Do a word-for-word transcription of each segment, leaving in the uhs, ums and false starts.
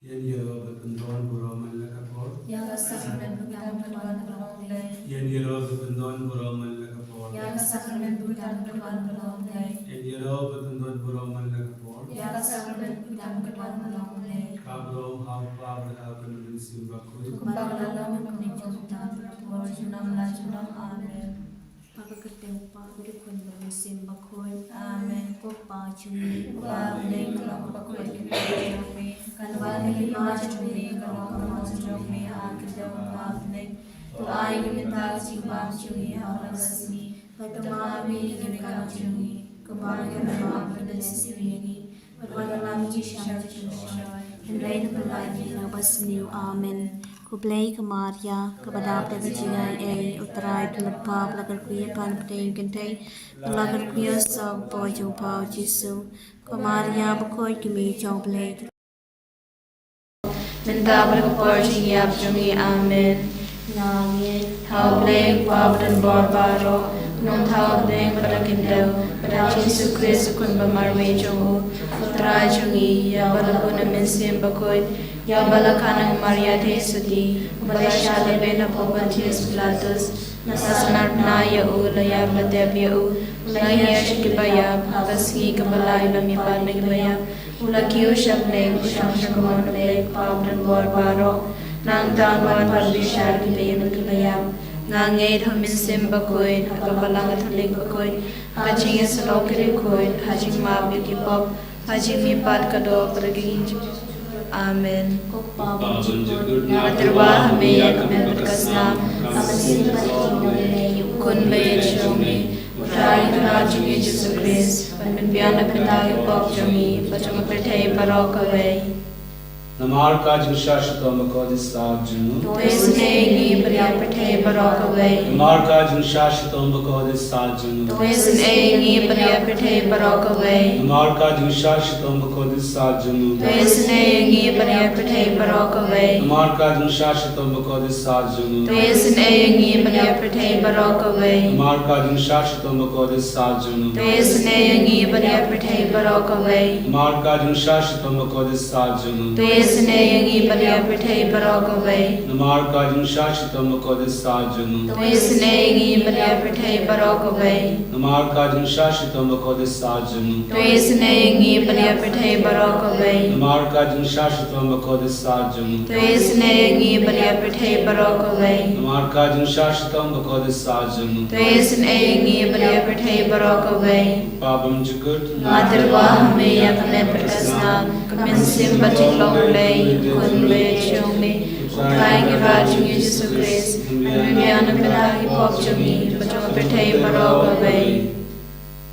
Ïa ngi ruh ba pyndon burom man la ka por. Ïa ka sakramen baptism ba ka long lei. Ïa ngi ruh ba pyndon burom man la ka por. Ïa ka sakramen baptism ba ka long lei. Ïa ngi ruh ba pyndon burom man la ka por. Ïa ka sakramen baptism ba ka long lei. Ka burom ha u Kpa bad ha u Khun bad ha u Mynsiem Bakhuid. Kumba ka la long mynta bad ha ka por, junom la junom. Amen. Ha ka kyrteng u Kpa bad u Khun bad u Mynsiem Bakhuid. Amen. Ko Kpa jong ngi uba ha bneng, ka long kaba khuid ka kyrteng jong me. Kan wan ka hima jong me, kan long ka mon jong me ha ka khyndew ba ha bneng. To ai ïa ngi mynta ka jingbam jong ngi ha kane ka sngi. Bad to map ïa ngi ki jingkam jong ngi, kumba ngi ruh ngi map ïa kiba sngewsih ïa ngi. Bad wat lam ngi sha ka jingshai, hynrei to pyllait ngi na kaba sniew. Amen. Khublei ko Maria, kaba dap da ka jingai ei, U Trai u don bad pha, la kyrkhu ïa pha na pdeng ki kynthei, la kyrkhu ïa u sawkpoh jong pha u Jisu. Ko Maria bakhuid, ka Mei jong U Blei, mynta bad ha ka por jingïap jong ngi. Amen. Nga ngeit ha U Blei U Kpa badonbor baroh, U Nongthaw bneng bad ka khyndew, bad ha U Jisu Khrist U Khun bamarwei jong u, U Trai jong ngi, ïa uba la bun na u Mynsiem Bakhuid, ïa uba la khang na ka Maria Theisotti, uba la shah lehbeiñ ha u Pontius Pilatus, la sahnarphna ïa u, la ïap la tep ïa u, u la hiar sha kiba ïap, ha ka sngi kaba lai u la mihpat na kiba ïap, u la kiew sha bneng, u shong sha ka mon U Blei U Kpa badonbor baroh. Nangta un wan ban bishar ïa kiba im bad kiba ïap. Nga ngeit ha u Mynsiem Bakhuid, ha ka Balang Katholik bakhuid, ha ka jingïasyllok ki riewkhuid, ha jingmap ïa ki pop, ha jingmihpat ka doh bad ha ka jingïasyrdoh. Amen. Ko Kpa ba jukut, nga tyrwa ha me ïa ka met bad ka snam, ka mynsiem bad ka jingïeit jong U Khun ba ïeit jong me, U Trai Kynrad jong ngi Jisu Khrist, ban pynbiang na ka bynta ki pop jong ngi bad jong ka pyrthei baroh kawei. Namar ka jingshah shitom bakordit stad jong u, to isynei ïa ngi bad ïa ka pyrthei baroh kawei. Namar ka jingshah shitom bakordit stad jong u, to isynei ïa ngi bad ïa ka pyrthei baroh kawei. Namar ka jingshah shitom bakordit stad jong u, to isynei ïa ngi bad ïa ka pyrthei baroh kawei. Namar ka jingshah shitom bakordit stad jong u, to isynei ïa ngi bad ïa ka pyrthei baroh kawei. Namar ka jingshah shitom bakordit stad jong u, to isynei ïa ngi bad ïa ka pyrthei baroh kawei. Namar ka jingshah shitom bakordit stad jong u, to isynei ïa ngi bad ïa ka pyrthei baroh kawei. Namar ka jingshah shitom bakordit stad jong u, to isynei ïa ngi bad ïa ka pyrthei baroh kawei. Namar ka jingshah shitom bakordit stad jong u, to isynei ïa ngi bad ïa ka pyrthei baroh kawei. Namar ka jingshah shitom bakordit stad jong u, to isynei ïa ngi bad ïa ka pyrthei baroh kawei. Namar ka jingshah shitom bakordit stad jong u, to isynei ïa ngi bad ïa ka pyrthei baroh kawei. Ko Kpa ba jukut, nga tyrwa ha me ïa ka met bad ka snam, ka mynsiem bad jinglong Blei U Khun ba ïeit jong me, U Trai Kynrad jong ngi Jisu Khrist, ban pynbiang na ka bynta ki pop jong ngi bad jong ka pyrthei baroh kawei.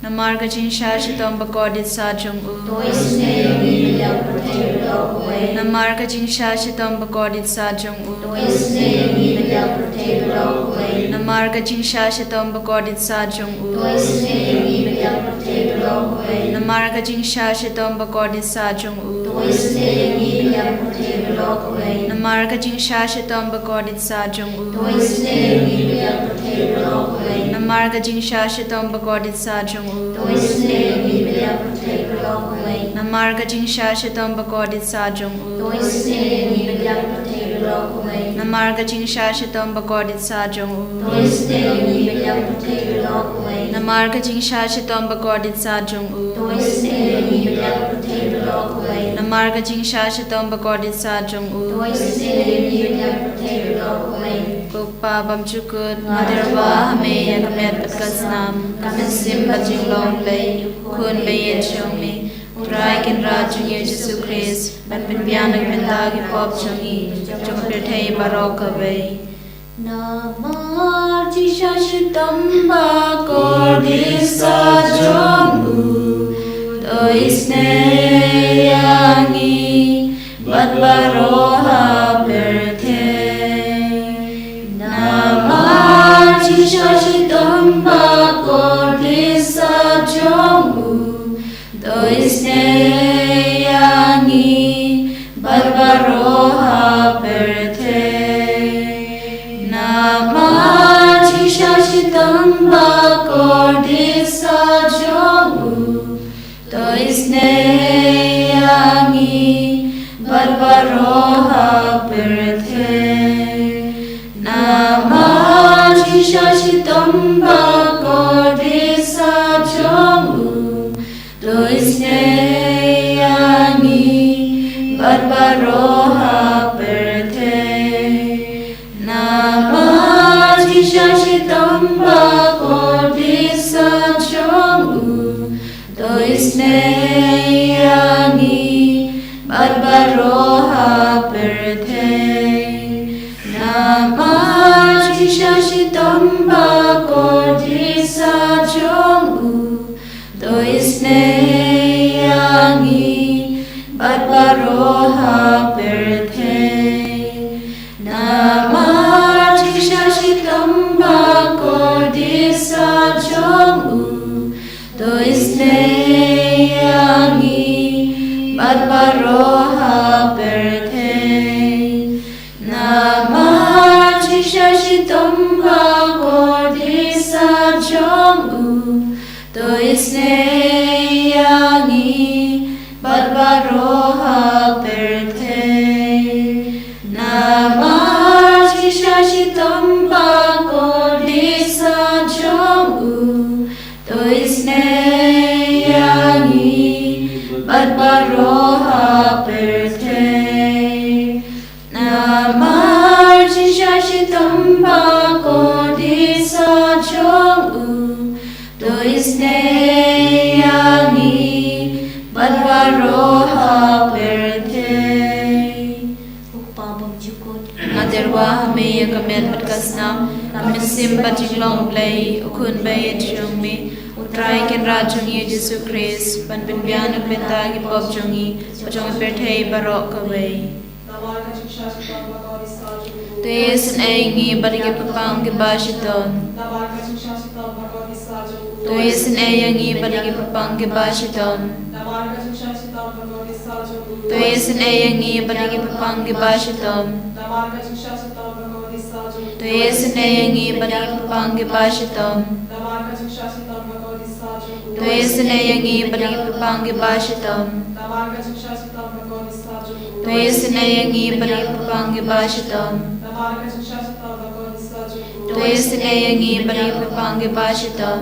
Namar ka jingshah shitom bakordit stad jong u, to isynei ïa ngi bad ïa ka pyrthei baroh kawei. Namar ka jingshah shitom bakordit stad jong u, to isynei ïa ngi bad ïa ka pyrthei baroh kawei. Namar ka jingshah shitom bakordit stad jong u, to isynei ïa ngi bad ïa ka pyrthei baroh kawei. Namar ka jingshah shitom bakordit stad jong u, to isynei ïa ngi bad ïa ka pyrthei baroh kawei. Namar ka jingshah shitom bakordit stad jong u, to isynei ïa ngi bad ïa ka pyrthei baroh kawei. Namar ka jingshah shitom bakordit stad jong u, to isynei ïa ngi bad ïa ka pyrthei baroh kawei. Namar ka jingshah shitom bakordit stad jong u, to isynei ïa ngi bad ïa ka pyrthei baroh kawei. Namar ka jingshah shitom bakordit stad jong u, to isynei ïa ngi bad ïa ka pyrthei baroh kawei. Namar ka jingshah shitom bakordit stad jong u, to isynei ïa ngi bad ïa ka pyrthei baroh kawei. Namar ka jingshah shitom bakordit stad jong u, to isynei ïa ngi bad ïa ka pyrthei baroh kawei. Ko Kpa ba jukut, nga tyrwa ha me ïa ka met bad ka snam, ka mynsiem bad jinglong Blei U Khun ba ïeit jong me, U Trai Kynrad jong ngi Jisu Khrist, ban pynbiang na ka bynta ki pop jong ngi, jong ka pyrthei baroh kawei. Namar jingshah shitom bakordit stad jong u, to isynei ïa ngi bad baroh ha pyrthei. Namar jingshah shitom bakordit stad jong u, to isynei ïa ngi bad baroh ha pyrthei. Namar jingshah shitom bakordit stad jong u, to isynei ïa ngi bad baroh baroh ha pyrthei. Namar jingshisha shitom bakordit sa jong u, to isynei ïa ngi bad baroh ha pyrthei. Namar jingshisha shitom bakordit sa jong u, to isynei ïa ngi bad baroh ha pyrthei. Namar jingshisha shitom bakordit sa jong u, to isynei ïa ngi bad baroh ha pyrthei. Namar jingshisha shitom bakordit sa jong u, to isynei ïa ngi bad baroh ha pyrthei. Namar jingshisha shitom bakordit sa jong u, to isynei ïa ngi bad baroh ha pyrthei. Namar jingshisha shitom bakordit sa jong u, to isynei ïa ngi bad baroh ha pyrthei. Ko Kpa Bymjukut, nga tyrwa ha me ïa ka met bad ka snam, ka mynsiem bad jinglong Blei, u Khun ba ïeit jong me, U Trai Kynrad jong ngi Jisu Khrist, ban pynbiang na ka bynta ki pop jong ngi bad jong ka pyrthei baroh kawei. To isynei ïa ngi bad ïa ki paidbah kiba shitom. To isynei ïa ngi bad ïa ki paidbah kiba shitom. To isynei ïa ngi bad ïa ki paidbah kiba shitom. To isynei ïa ngi bad ïa ki paidbah kiba shitom. To isynei ïa ngi bad ïa ki paidbah kiba shitom. To isynei ïa ngi bad ïa ki paidbah kiba shitom. To isynei ïa ngi bad ïa ki paidbah kiba shitom.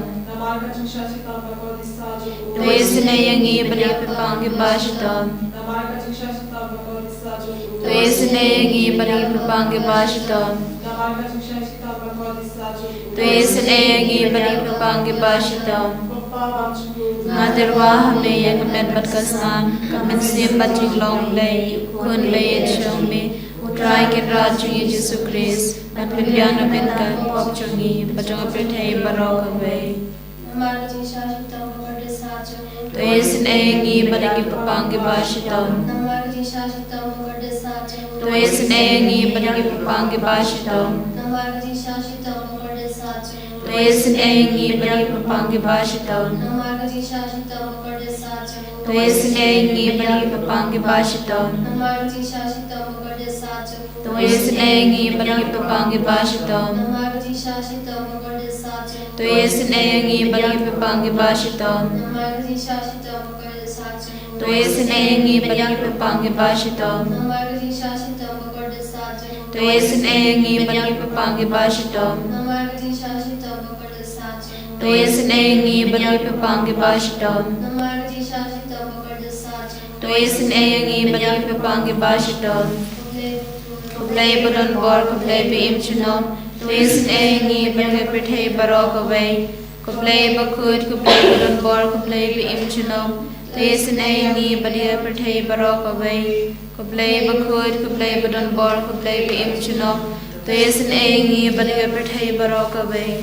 To isynei ïa ngi bad ïa ki paidbah kiba shitom. To isynei ïa ngi bad ïa ki paidbah kiba shitom. To isynei ïa ngi bad ïa ki paidbah kiba shitom. Nga tyrwa ha me ïa ka met bad ka snam, ka mynsiem bad jinglong Blei, u Khun ba ïeit jong me, U Trai Kynrad jong ngi Jisu Khrist, ban pynbiang na ka bynta ki pop jong ngi bad jong ka pyrthei baroh kawei. Namar ka jingshisha shitom bakordit sa jong u. To isynei ïa ngi bad ïa ki paidbah kiba shitom. Namar ka jingshisha shitom bakordit sa jong u. To isynei ïa ngi bad ïa ki paidbah kiba shitom. Namar ka jingshisha shitom bakordit sa jong u. To isynei ïa ngi bad ïa ki paidbah kiba shitom. Namar ka jingshisha shitom bakordit sa jong u. To isynei ïa ngi bad ïa ki paidbah kiba shitom. Namar ka jingshisha shitom bakordit sa jong u. To isynei ïa ngi bad ïa ki paidbah kiba shitom. Namar ka jingshisha shitom bakordit sa jong u. To isynei ïa ngi bad ïa ki paidbah kiba shitom. Namar ka jingshisha shitom bakordit sa jong u. To isynei ïa ngi bad ïa ki paidbah kiba shitom. Namar ka jingshisha shitom bakordit sa jong u. To isynei ïa ngi bad ïa ki paidbah kiba shitom. Namar ka jingshisha shitom bakordit sa jong u. To isynei ïa ngi bad ïa ki paidbah kiba shitom. Namar ka jingshisha shitom bakordit sa jong u. To isynei ïa ngi bad ïa ki paidbah kiba shitom. Ko Blei ba don bor, ko Blei ba im junom. To isynei ïa ngi bad ïa ka pyrthei baroh kawei. Ko Blei bakhuid, ko Blei ba don bor, ko Blei ba im junom. To isynei ïa ngi bad ïa ka pyrthei baroh kawei. Ko Blei bakhuid, ko Blei ba don bor, ko Blei ba im junom. To isynei ïa ngi bad ïa ka pyrthei baroh kawei.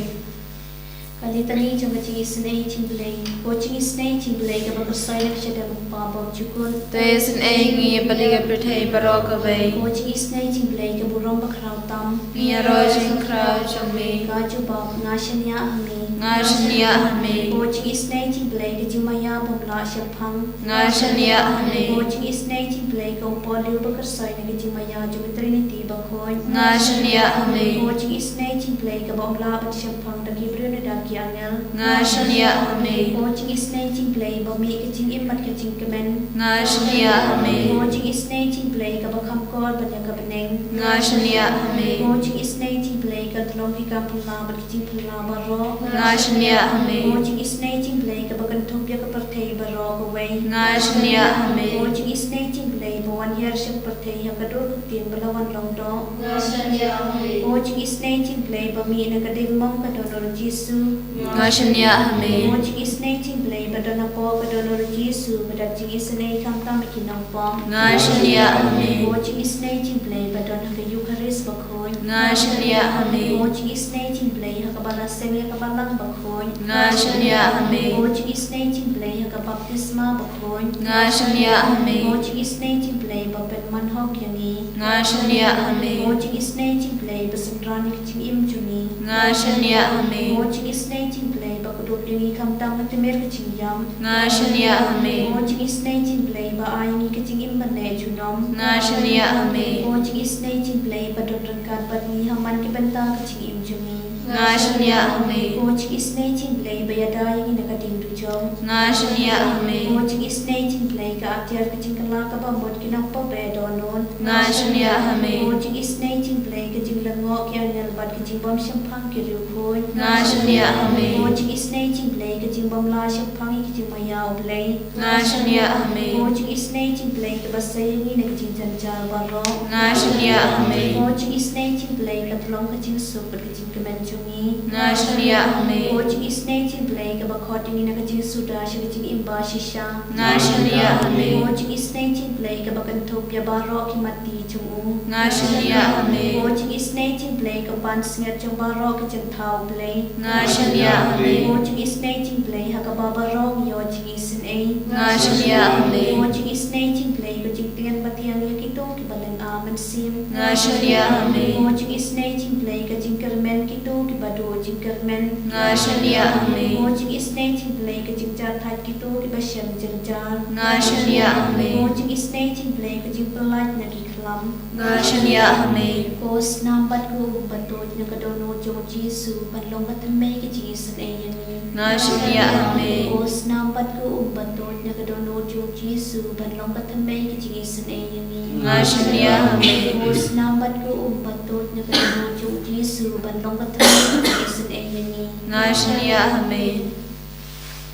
Ka Litani jong ka jingisynei jong u Blei. Ko jingisynei jong u Blei kaba kyrsoi na ka shadem u Kpa Bymjukut. To isynei ïa ngi bad ïa ka pyrthei baroh kawei. Ko jingisynei jong u Blei ka burom bakhraw tam. Ngi ïaroh jingkhraw jong me. Ka jubab, nga shaniah ha me. Nga shaniah ha me. Ko jingisynei jong u Blei ka jingmaïa bym lah shemphang. Nga shaniah ha me. Ko jingisynei jong u Blei ka umpohliew ba kyrsoi na ka jingmaïa jong ka Trinity bakhuid. Nga shaniah ha me. Ko jingisynei jong u Blei kaba ym lah ban shemphang da ki briew ne da ki angel. Nga shaniah ha me. Ko jingisynei jong u Blei ba mih ka jingim bad ka jingkmen. Nga shaniah ha me. Ko jingisynei jong u Blei kaba kham kor ban ïa ka bneng. Nga shaniah ha me. Ko jingisynei jong u Blei ka long ki kam phylla bad ki jingphylla baroh. Nga shaniah ha me. Ko jingisynei jong u Blei kaba kynthup ïa ka pyrthei baroh kawei. Nga shaniah ha me. Ko jingisynei jong u Blei ba wan hiar sha ka pyrthei ha ka dur ka ktien ba la wan long doh. Nga shaniah ha me. Ko jingisynei jong U Blei ba mih na ka diengmong ka dohnud u Jisu. Nga shaniah ha me. Ko jingisynei jong U Blei ba don hapoh ka dohnud u Jisu, ba dap jingisynei khamtam ïa ki nongpop. Nga shaniah ha me. Ko jingisynei jong U Blei ba don ha ka Eukharist bakhuid. Nga shaniah ha me. Ko jingisynei jong U Blei ha kaba la seng ïa ka Balang bakhuid. Nga shaniah ha me. Ko jingisynei jong U Blei ha ka baptisma bakhuid. Nga shaniah ha me. Ko jingisynei jong U Blei ba pynman hok ïa ngi. Nga shaniah ha me. Ko jingisynei jong U Blei ba synran ïa ka jingim jong ngi. Nga shaniah ha me. Ko jingisynei jong U Blei ba kdup ïa ngi khamtam ha tmier ka jingïap. Nga shaniah ha me. Ko jingisynei jong U Blei ba ai ïa ngi ka jingim ban leh junom. Nga shaniah ha me. Ko jingisynei jong U Blei ba don ryngkat bad ngi ha man ki bynta ka jingim jong ngi. Nga shaniah ha me. Ko jingisynei jong U Blei ba ïada ïa ngi na ka diengdujok. Nga shaniah ha me. Ko jingisynei jong U Blei ka atiar ka jingkylla kaba mut ki nongpop ba ïa dohnud. Nga shaniah ha me. Ko jingisynei jong U Blei ka jinglyngngoh ki angel bad ka jingbym shemphang ki riewkhuid. Nga shaniah ha me. Ko jingisynei jong U Blei ka jingbym lah shemphang ïa ka jingmaïa U Blei. Nga shaniah ha me. Ko jingisynei jong U Blei kaba sei ïa ngi na ka jingjynjar baroh. Nga shaniah ha me. Ko jingisynei jong U Blei ka long ka jingsuk bad ka jingkmen jong ngi. Nga shaniah ha me. Ko jingisynei jong U Blei kaba khot ïa ngi na ka jingsuda sha ka jingim ba shisha. Nga shaniah ha me. Ko jingisynei jong U Blei kaba kynthup ïa baroh ki matti jong u. Nga shaniah ha me. Ko jingisynei jong U Blei ka pansngiat jong baroh ki jingthaw U Blei. Nga shaniah ha me. Ko jingisynei jong U Blei ha kaba baroh ngi ïoh jingisynei. Nga shaniah ha me. Ko jingisynei jong U Blei ka jingtngen ba thiang ïa kito kiba lynga mynsiem. Nga shaniah ha me. Ko jingisynei jong U Blei ka jingkyrmen kito kiba duh jingkyrmen. Nga shaniah ha me. Ko jingisynei jong U Blei ka jingjahthait kito kiba shem jynjar. Nga shaniah ha me. Ko jingisynei jong U Blei ka jingpyllait na ki khlam. Nga shaniah ha me. Ko snam bad ko um ba tuid na ka dohnud jong u Jisu ban long ka thymmei ka jingisynei ïa ngi. Nga shaniah ha me. Ko snam bad ko um ba tuid na ka dohnud jong u Jisu ban long ka thymmei ka jingisynei ïa ngi. Nga shaniah ha me. Ko snam bad ko um ba tuid na ka dohnud jong u Jisu ban long ka thymmei ka jingisynei ïa ngi. Nga shaniah ha me.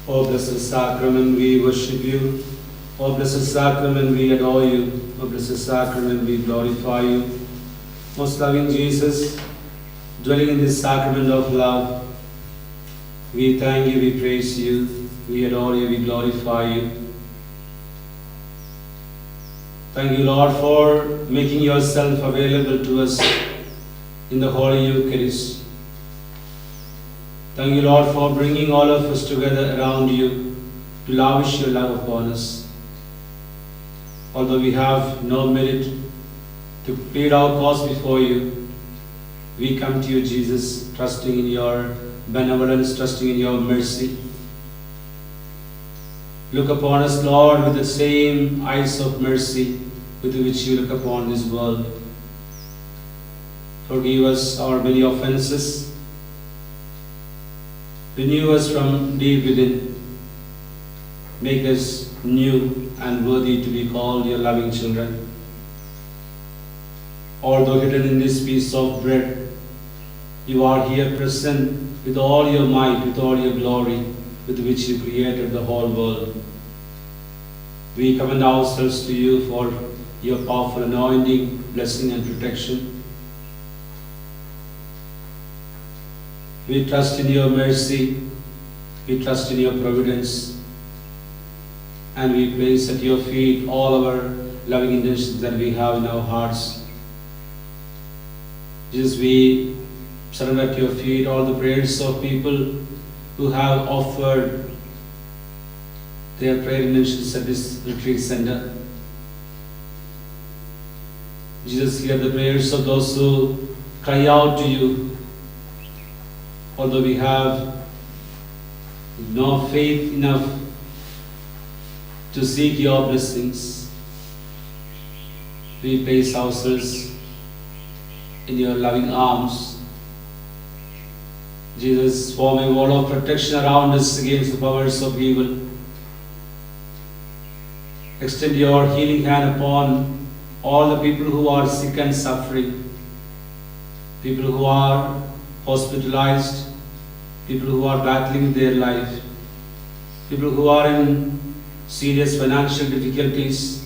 O blessed sacrament, we worship you. O blessed sacrament, we adore you. O blessed sacrament, we glorify you. Most loving Jesus, dwelling in this sacrament of love, we thank you, we praise you, we adore you, we glorify you. Thank you, Lord, for making yourself available to us in the Holy Eucharist. Thank you, Lord, for bringing all of us together around you to lavish your love upon us. Although we have no merit to plead our cause before you, we come to you, Jesus, trusting in your benevolence, trusting in your mercy. Look upon us, Lord, with the same eyes of mercy with which you look upon this world. Forgive us our many offenses. Renew us from deep within. Make us new and worthy to be called your loving children. Although hidden in this piece of bread, you are here present with all your might, with all your glory, with which you created the whole world. We commend ourselves to you for your powerful anointing, blessing, and protection. We trust in your mercy, we trust in your providence, and we place at your feet all our loving intentions that we have in our hearts. Jesus, we surrender at your feet all the prayers of people who have offered their prayer intentions at this retreat center. Jesus, hear the prayers of those who cry out to you. Although we have no faith enough to seek your blessings, we place ourselves in your loving arms. Jesus, form a wall of protection around us against the powers of evil. Extend your healing hand upon all the people who are sick and suffering, people who are hospitalized, people who are battling their life, people who are in serious financial difficulties.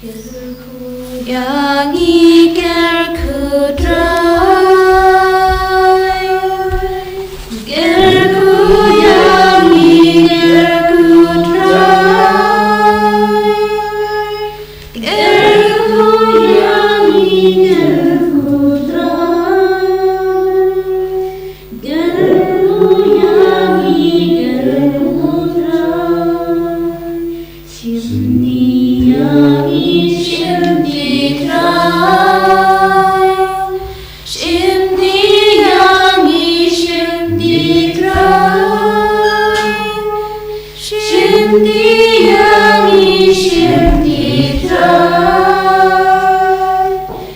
Kyrkhu ïa ngi, kyrkhu Trai. Kyrkhu ïa ngi, kyrkhu Trai. Kyrkhu ïa ngi, kyrkhu Trai. Kyrkhu ïa ngi, kyrkhu Trai. Shim ti ïa ngi, shim ti Trai. Shim ti ïa ngi, shim ti Trai. Shim ti ïa ngi, shim ti Trai.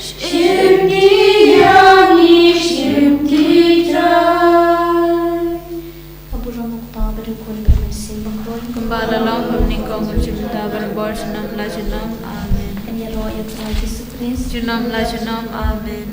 Shim ti ïa ngi, shim ti Trai. Ka burom u Kpa bad u Khun bad u Mynsiem Bakhuid. Kumba la long ha banyngkong, bad mynta bad barabor, junom la junom. Amen. Ngin ïaroh ïa u Trai Jisu Khrist. Junom la junom. Amen.